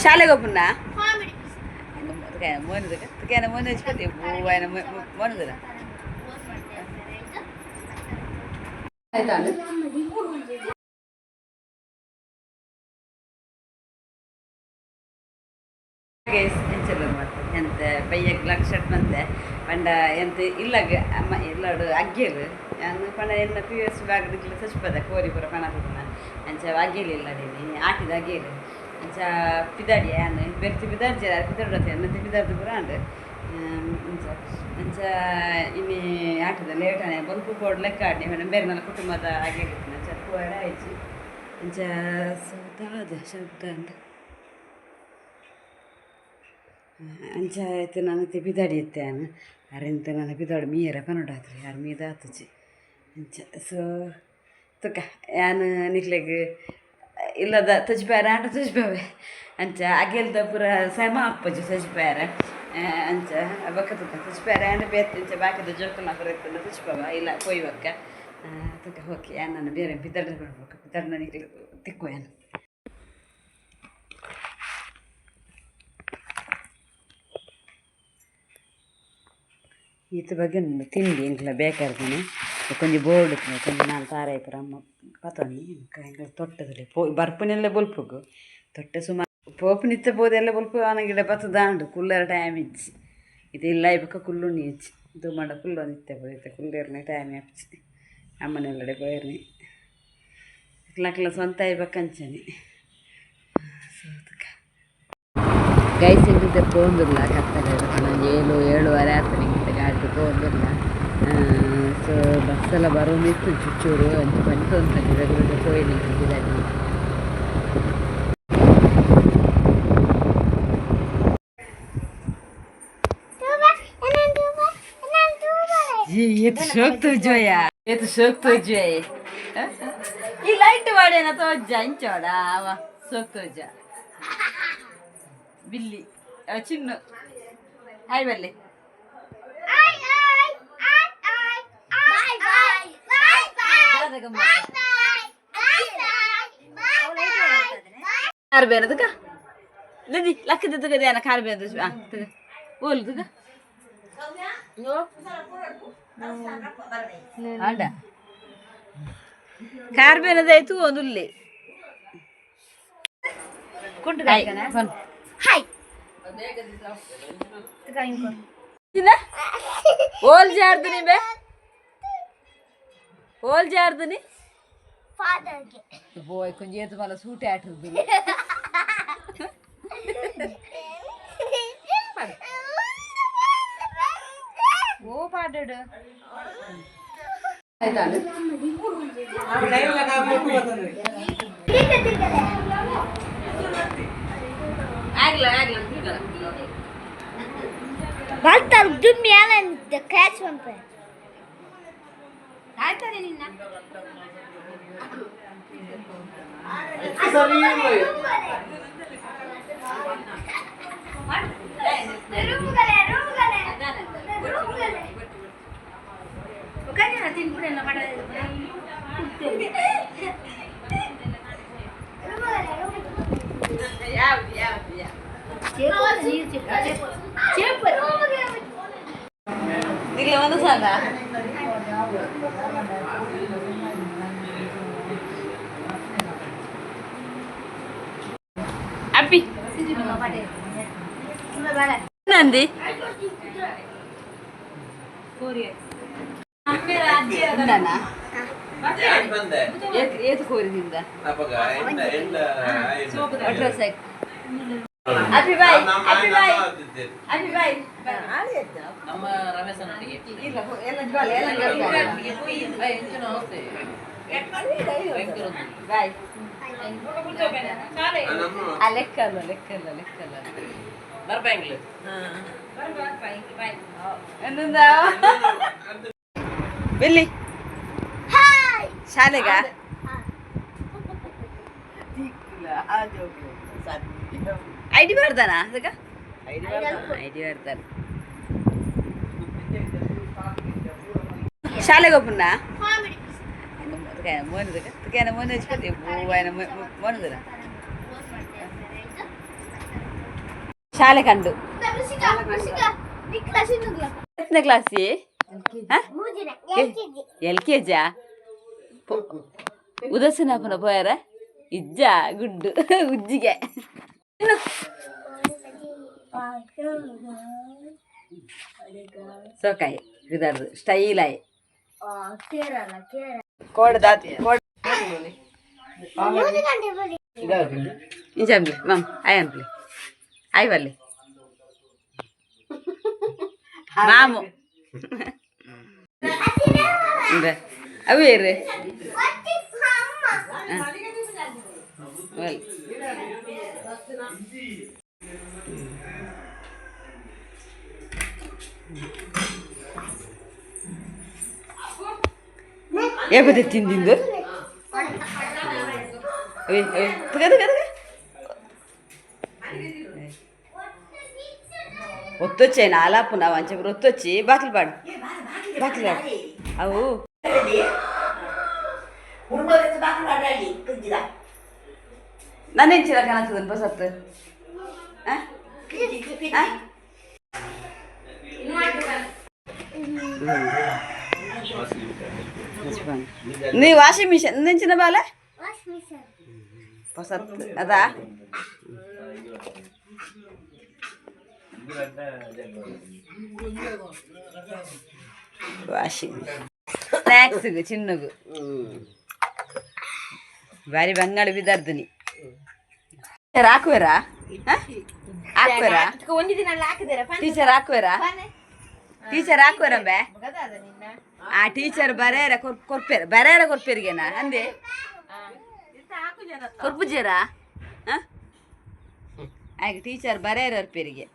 ಶಾಲೆಗೆ ಹೋಗ್ಪುಂಡ ಮೋನದ. ಆಯ್ತಾ? ಗೈಸ್, ಎಂಚಲ್ಲ ಮತ್ತೆ ಎಂತ ಬಯ್ಯಗ್ ಲಕ್ಷಟ್ ಮಂತೆ ಪಂಡ ಎಂತ ಇಲ್ಲಗ ಅಮ್ಮ ಇಲ್ಲಡು ಅಗ್ಗೇಲು ಯಾನ್ ಪಂಡ ಎನ್ನ ಪಿ ಎಸ್ ಬ್ಯಾಗ್ ದಿಕ್ಲ ಸಚ್ಪದ ಕೋರಿ ಪೂರ ಪಣ ಅಂಚ ಅಗ್ಗೇಲು ಇಲ್ಲ ನೀನಿ ಆಟಿದ ಅಗ್ಗೇಲು. ಅಂಚ ಪಿದಾಡಿ ಯಾನ್ ಬೆರ್ತಿ ಪಿದಾಡ್ಜೆ ಪಿದಾಡತ್ತೆ ಎನ್ನತೆ ಪಿದಾಡ್ದು ಪೂರ ಆಂಡ್. ಅಂಚ ಅಂಚ ಇನಿ ಆಟದ ಲೇಟ್ ಆನೆ ಬೊಲ್ಪು ಪೋಡ್ ಲೆಕ್ಕ ಆಡ್ನಿ ಪಂಡ ಬೇರೆ ಕುಟುಂಬದ ಅಗೇಲು ಅಂಚ ಪೋಯಡ ಆಯ್ಚಿ. ಅಂಚ ದಾದ ಶಬ್ದ ಅಂದ್ ಅಂಚ ಆಯ್ತು. ನಾನು ಪಿದಾಡಿ ಇತ್ತೆ ಯಾನ್ ಅರೆಂತ ನಾನು ಪಿದಾಡು ಮೀಯರ ಪನೊಡಾತ್ರಿ ಯಾರು ಮೀದ ಆತುಜಿ. ಅಂಚ ಸೊ ತುಕ ಯಾನ್ ನಿಕ್ಲೆಗ್ ಇಲ್ಲದ ತೊಜ್ಪಾರ ಆಂಡ ತೊಜ್ಪಾವೆ. ಅಂಚ ಅಗೆಲ್ದ ಪೂರ ಸಮ ಅಪ್ಪಜಿ ತೊಜ್ಪಾರ. ಅಂಚ ಬೊಕ್ಕ ತುಕ ತೊಜ್ಪಾರ ಆಂಡ ಬೇತೆ ಅಂಚ ಬಾಕಿದ ಜೋಕುಲ್ನ ಪೂರ ಇತ್ತುಂಡ ತೊಜ್ಪಾವ ಇಲ್ಲ ಪೋಯಿ ಬೊಕ್ಕ ತುಕ. ಓಕೆ, ಯಾನ್ ನಾನು ಬೇರೆ ಪಿದಡ್ದ ಪನ್ಪುಕ ಪಿದಡ್ನ ನಿಕ್ಲೆಗ್ ತಿಕ್ಕುವ ಯಾನ್. ಈತ ಬಗ್ಗೆ ತಿಂಡಿ ಎಂಕ್ಲ ಬೇಕಾರ್ದಿನಿ ಒಂಜಿ ಬೋರ್ಡ್ ಇತ್ತ್ಂಡ್, ಒಂಜಿ ನಾಲ್ ತಾರಾಯಿ ಪೂರ ಅಮ್ಮ ಪತೊನ್ನಿ. ಎಂಕ್ಲ ತೊಟ್ಟದಲ್ಲಿ ಪೋ ಬರ್ಪುನೆಲ್ಲ ಬೊಲ್ಪುಗು ತೊಟ್ಟೆ ಸುಮಾರು ಪೋಪುನಿತ್ತೆ ಪೋದೆಲ್ಲ ಬೊಲ್ಪು ಆನಗಿಡ ಬತ್ತದಾಂಡು ಕುಲ್ಲರ ಟೈಮ್ ಇಜ್ಜಿ. ಇದು ಇಲ್ಲ ಬೊಕ್ಕ ಕುಲ್ಲುನಿ ಇಜ್ಜಿ ದುಮಂಡ ಕುಲ್ಲೊಂದಿತ್ತೆ ಪೋದಿತ್ತೆ ಕುಲ್ಲೇರ್ನೆ ಟೈಮ್ ಆಪುಜಿ. ಅಮ್ಮನೆಲ್ಲಡೆ ಪೋಯರ್ನಿ ಅಕ್ಲ ಸ್ವಂತ ಆಯ್ಬೇಕಂಚನೆ. ಗೈಸ್, ಎಂಕಿಲ್ತೆ ಪೋಂದುಲ್ಲ ಕತ್ತಲೆ ಒಂಜಿ ಏಳು ಏಳುವರೆ ಆತು ಎಂಕಿಲ್ತೆ ಗಾಡಿ ಪೋಂದುಲ್ಲ. ಸೊ ಬಸ್ ಎಲ್ಲ ಬರೋಂದಿತ್ತು ಚುಚ್ಚೂರು ಅಂಚ ಪಂತೊಂದು ಬೇಗ ಬೇಗ ಪೋಯಿನಿ ಪಿದಾಡಿ. ಏತ್ ಶೋಕ್ ತೋಜೋಯ, ಏತ್ ಶೋಕ್ ತೋಜೋಯ್. ಈ ಲೈಟ್ ವಾಡೇನ ತೋಜ ಇಂಚೋಡ ಅವ ಸೋಕ್ ತೋಜ. ಬಿಲ್ಲಿ ಚಿನ್ನು ಹಾಯ್ ಬಲ್ಲೆ. ಕಾರ್ ಬೇರೆ ತುಕ ನದಿ ಲಕ್ಕದ ತುಕ ದೇನ ಕಾರ್ ಬೇರೆ ತುಕ ಓಲ್ ತುಕ ಆಂಡ ಕಾರ್ ಬೇನದಾಯ್ತು ಒಂದುಲ್ಲೆ. ಹಾಯ್. ಓಲ್ ಜಾರ್ದಿನಿ ಬೇ ಓಲ್ ಜಾರ್ದಿನಿ. ಫಾದರ್ಗೆ. ಬೋಯ್ ಕೊಂಚ ಏತು ಮಲ್ಲ ಸೂಟೆ ಆಟಿರ್ದಿನಿ. ಓ ಪಾಡಡು ಆಯ್ತಾ? ಆಗ್ಲ ಆಗ್ಲ. ಬರ್ತಾರೆ ದುಮ್ಮಿ ಅಲ್ಲ ಕ್ಯಾಚ್ ಪಂಪೆ. ಯಾವ್ದು ಯಾವ್ದು ಯಾವ್ದು ಇಲ್ಲ ಒಂದು ಸಲ ಅಪ್ಪಿ ನಂದಿ ಉಂಡನಾ? ಬಂದೆ. ಏತ್ ಕೋರಿದಿಂದ ಅಡ್ರೆಸ್ ಆಯ್ತು. ಅಪ್ಪಿ ಬಾಯ್, ಅಪ್ಪಿ ಬಾಯ್, ಅಪ್ಪಿ ಬಾಯ್. ನಮ್ಮ ರಮೇಶನೊಟ್ಟಿಗೆ. ಇಲ್ಲ ಎಲ್ಲ ಜ್ವಾಲ ಎಲ್ಲ. ಬಾಯ್. ಆ ಲೆಕ್ಕ ಅಲ್ಲ, ಲೆಕ್ಕ ಅಲ್ಲ, ಲೆಕ್ಕ ಅಲ್ಲ. ಬರ್ಬಾಂಗ್ಲು. ಎಂದ ಬೆಲ್ಲಿ ಶಾಲೆಗ ಐಡಿ ಬರ್ದಾನ ಅದಕ್ಕ ಐಡಿ ಬರ್ದಾನ ಶಾಲೆಗೆ ಹೋಗ್ಪುಂಡ ಮೋನದ ಮೋನ ಮೋನದ. ಶಾಲೆ ಕಂಡು. ಎತ್ತನೇ ಕ್ಲಾಸ್? ಎಲ್ ಕೆ ಜಾ? ಉದಾಸೀನ ಪೋಯಾರ ಇಜ್ಜ ಗುಡ್ಡು ಉಜ್ಜಿಗೆ. ಸೋಕಾಯಿ ಬಿದಾರ್ದು ಸ್ಟೈಲ್ ಆಯ್. ಕೋಡ ದಾತಿ ಕೋಡ ಇಂಚಂಬ್ಲಿ ಮಾಮ್ ಆಯ್ ಅನ್ಪ್ಲಿ ಆಯ್ ಬಲ್ಲಿ ಮಾಮು ಇಂದ ಅವು ಏರು ವೆಲ್. ಏಪದೆ ತಿಂದಿಂದು? ಅವೇ ಅವೇ ತಗ ತಗ ತಗ. ಒತ್ತೊಚ್ಚೆ ನಾಲಾಪು ನಾವು ಅಂಚೆ ಒತ್ತೊಚ್ಚಿ. ಬಾಕಿಲ್ ಬಾಡು, ಬಾಕಿಲ್ ಬಾಡು ಅವು. ನಾನು ಎಂಚಿನ ಕಾಣುತ್ತದೆ ಬಸತ್ತು? ನೀ ವಾಷಿಂಗ್ ಮಿಷನ್ ನೆಂಚಿನ ಬಾಲೆ ಹೊಸತ್ತು ಅದಾ? ವಾಷಿಂಗ್ ಸ್ನ್ಯಾಕ್ಸ್ ಚಿನ್ನಗು ಬಾರಿ ಬಂಗಾಳ ಬಿದ್ದಾರ್ದು. ನೀ ಹಾಕುವೆರಾ? ಹಾಕುವೆರಾ ಟೀಚರ್? ಹಾಕುವೆರಾ ಟೀಚರ್? ಹಾಕುವೆರಂಬೆ? ಆ ಟೀಚರ್ ಬರೇರ ಕೊರ್ಪೇರ, ಬರೇರ ಕೊರ್ಪೇರಿಗೆನಾ ಅಂದೆ? ಕೊರ್ಪುಜೇರಾ? ಆಗ ಟೀಚರ್ ಬರೇರ ಕೊರ್ಪೇರಿಗೆ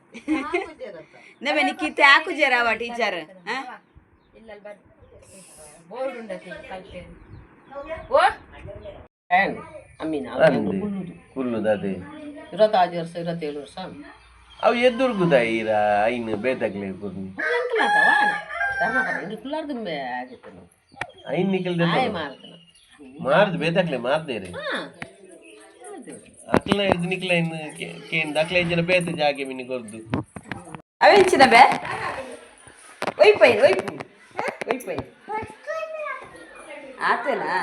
ನಮ್ಮೆ ನಿಕ್ಕಿತ್ತೆ ಹಾಕುಜೇರ ಅವ ಟೀಚರ್? ಕುಲ್ಲುದಾದೆ. 25 ವರ್ಷ, 27 ವರ್ಷ. ಅವು ಎದ್ದುರ್ಗುದ ಈರ ಐನ್ ಬೇತಾಗ್ಲೆ ಕುರ್ನಿ. ಐನ್ ನಿಕಲ್ದೆ ಮಾರ್ದು ಬೇತಾಗ್ಲೆ ಮಾರ್ದೇರೆ ಅಕ್ಲ ಎದ್ದು ನಿಕ್ಲ ಇನ್ ಕೇಂದ್ರ ಅಕ್ಲ ಜನ ಬೇತ ಜಾಗೆ ಮಿನಿ ಕೊರ್ದು. ಅವೆಂಚಿನ ಬೇ ಒಯ್ಪೈನ್ ಒಯ್ಪು ಒಯ್ಪೈನ್ ಆತೇನಾ?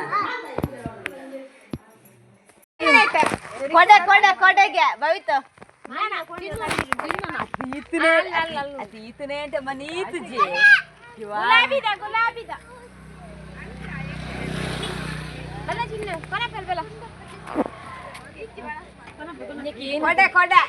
ಕೊಡೆ ಕೊಡೆ ಕೊಡೆಗೆ ಭವಿತ. ಈತನೇ ಅಂತ ಮನೀತುಜಿ. ಗುಲಾಬಿದ ಗುಲಾಬಿದ ಬಲ್ಲ ಚಿನ್ನ ಕೊನೆ ಬಲ್ಲ ಕೊಡೆ ಕೊಡೆ.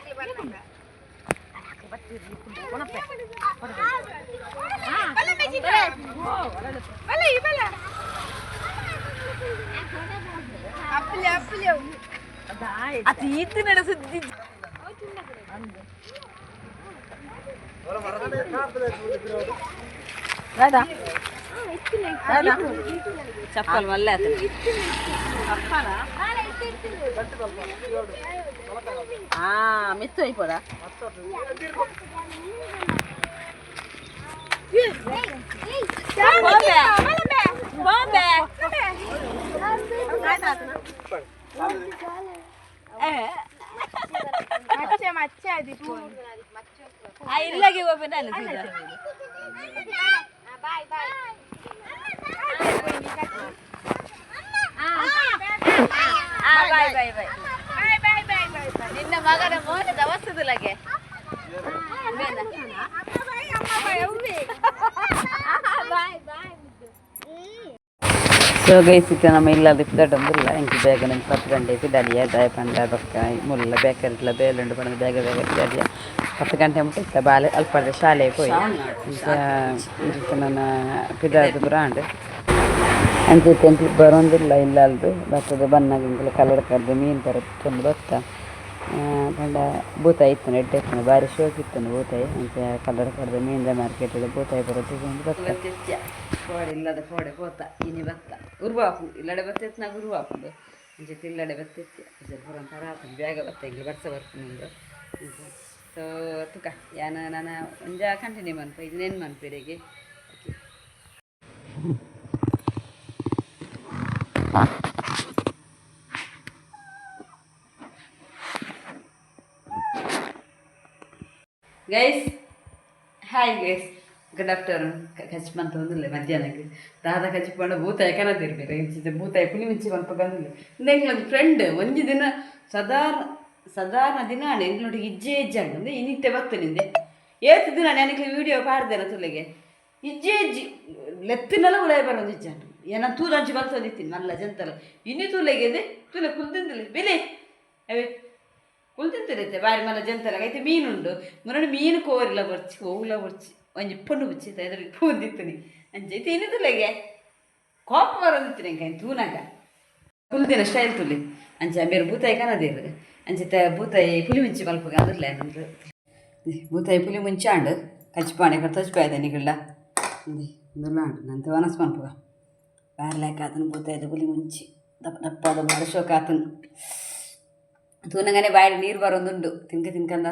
ಅದು ಈತನ ಸುದ್ದಿ. ಚಪ್ಪಲ್ ಮಲ್ಲೆ ಆತನ. ಆ ಮಿತ್ತು అయిపోదా? ಬಾಂಬೆ ಆ ಇಲ್ಲಾಗೆ ಹೋಗ್ಬಿಟ್ಟು. Bye bye bye. ನಿನ್ನ ಮಗನ ಮೋನದ ವಸ್ತುಲಗೆ. ಸೊ ಗೈಸ್, ಇತ್ತೆ ನಮ್ಮ ಇಲ್ಲದ ಪಿದಾಡೊಂದುಲ್ಲ. ಎಂಕ್ ಬೇಗ ನಂಗೆ 10 ಗಂಟೆ ಪಿದಾಡಿಯ ದಾಯ ಪಂಡ ಬೊಕ್ಕ ಮುಲ್ಲ ಬೇಕರಿಟ್ಲ ಬೇಲುಂಡು ಪಂಡ ಬೇಗ ಬೇಗ ಪಿದಾಡಿಯ. 10 ಗಂಟೆ ಮುಟ್ಟ ಇತ್ತ ಬಾಲೆ ಅಲ್ಪದ ಶಾಲೆ ಪೋಯಿ. ಇಂಚ ನನ್ನ ಪಿದಾಡ್ದು ಬ್ರಾಂಡ್ ಅಂಚ ಎಂಕ್ಲು ಬರೋಂದಿಲ್ಲ ಇಲ್ಲಲ್ದು ಬತ್ತದ. ಬನ್ನಾಗ ಎಂಕ್ಲು ಕಲರ್ ಕರ್ದು ಮೀನು ಬರುತ್ತೆ ಬತ್ತ ಪಂಡ ಬೂತಾಯಿ ಇತ್ತು, ಎಡ್ಡೆ ಇತ್ತು, ಬಾರಿ ಶೋಕ್ ಇತ್ತು ಬೂತಾಯಿ. ಅಂಚ ಕಲರ್ ಕರ್ದು ಮೀನ್ದ ಮಾರ್ಕೆಟ್ ಬೂತಾಯಿ ಬರುತ್ತೆ ಬತ್ತ ಕೋಡೆ ಇಲ್ಲದ ಕೋಡೆ ಪೋತ ಇನಿ ಬತ್ತ ಉರ್ವಾಪು ಇಲ್ಲಡೆ ಬತ್ತಿತ್ತು ನಾಗ ಉರ್ವಾಪುಂಡು. ಅಂಚೆ ಇಲ್ಲಡೆ ಬತ್ತಿತ್ತು ಪುರಂತರ ಬೇಗ ಬತ್ತ ಎಂಕ್ಲು ಬರ್ಸ ಬರ್ಪುಂಡು. ಸೊ ತುಕ ಯಾನ ನಾನು ಒಂಜ ಕಂಟಿನ್ಯೂ ಮನ್ಪ ಇದನ್ನೇನು ಮನ್ಪಿರಿಗೆ. Okay. Guys, hi guys, good afternoon. ಕಚ್ ಮಂತ ಒಂದಿಲ್ಲ ಮಧ್ಯಾಹ್ನಕ್ಕೆ ದಾದ ಕಚ್ ಪಂಡ ಬೂತಾಯಿ ಕನದಿರ್ಬೇಕು. ಇಂಚಿದ ಬೂತಾಯಿ ಪುಲಿ ಮುಂಚಿ ಮಲ್ಪ ಬಂದಿಲ್ಲ. ಎಂಗ್ಲೊಂದು ಫ್ರೆಂಡ್ ಒಂಜಿ ದಿನ ಸಾಧಾರಣ ಸಾಧಾರಣ ದಿನ ಎಂಗ್ಲೊಟ್ಟಿಗೆ ಇಜ್ಜೆ ಇಜ್ಜೆ ಅಂದ್ರೆ ಇನಿತ್ತೆ ಬತ್ತು ನಿಂದೆ ಏತ್ ದಿನ ನನಗೆ ವಿಡಿಯೋ ಪಾಡ್ದೇನ ತುಲೆಗೆ ಇಜ್ಜೆ ಇಜ್ಜಿ ಲೆತ್ತಿನಲ್ಲ ಉಲಾಯ ಬರೋದು ಇಜ್ಜಾಂಡು ಏನ ತೂದಂಚಿ ಬಲ್ತೊಂದಿತ್ತೀನಿ ಮಲ್ಲ ಜಂತಲ ಇನಿ ತೂಲೆಗೆ ಇದೆ ತುಲೆ ಕುಲ್ದಿಂದಿಲ್ಲ ಬೆಲೆ ಅವೇ ಕುಲ್ತಿಂತಿರುತ್ತೆ ಬಾರಿ ಮಲ್ಲ ಜಂತಲ ಐತೆ. ಮೀನುಂಡು ಮುರಣ ಮೀನು ಕೋರಿಲ್ಲ ಬರ್ಚಿ ಹೋಗ್ಲ ಬರ್ಚಿ ಒಂಜಿ ಪಣ್ಣು ಬುಚ್ಚಿ ಎದುರಿಗೆ ಪೂಂದಿತ್ತೀನಿ ಅಂಚೆ ಐತೆ. ಇನಿ ತುಲೆಗೆ ಕೋಪ ಬರೋದಿತ್ತು ಎಂಕ ತೂನಾಗ ಕುಲ್ದಿನ ಸ್ಟೈಲ್ ತುಲಿ. ಅಂಚ ಬೇರೆ ಬೂತಾಯಿ ಕನದಿರು ಅಂಚೆ ಬೂತಾಯಿ ಪುಲಿ ಮುಂಚಿ ಮಲ್ಪಗ ಅಂದ್ರಲ್ಲ ನಂದು ಬೂತಾಯಿ ಪುಲಿ ಮುಂಚೆ ಆಂಡು ಕಚ್ಪಾಣೆ ಕಡೆ ತಚ್ಪಾಯ್ದೆ ನಿಗಳ್ಳ ಇಂದೆಲ್ಲ ಆಂಡು ನಂತ ವನಸ್ ಮನ್ಪುಗ ಬಾರ್ಲಾಕ ಆತನ ಬೂತಾಯ್ದ ಪುಲಿ ಮುಂಚಿ ದಪ್ಪ ದಪ್ಪಾದ ಬಾರಿ ಶೋಕ ಆತನ. ತೂನಂಗನೆ ಬಾಯಲ್ಲಿ ನೀರು ಬರೋದುಂಡು ತಿನ್ಕ ತಿನ್ಕಂದ.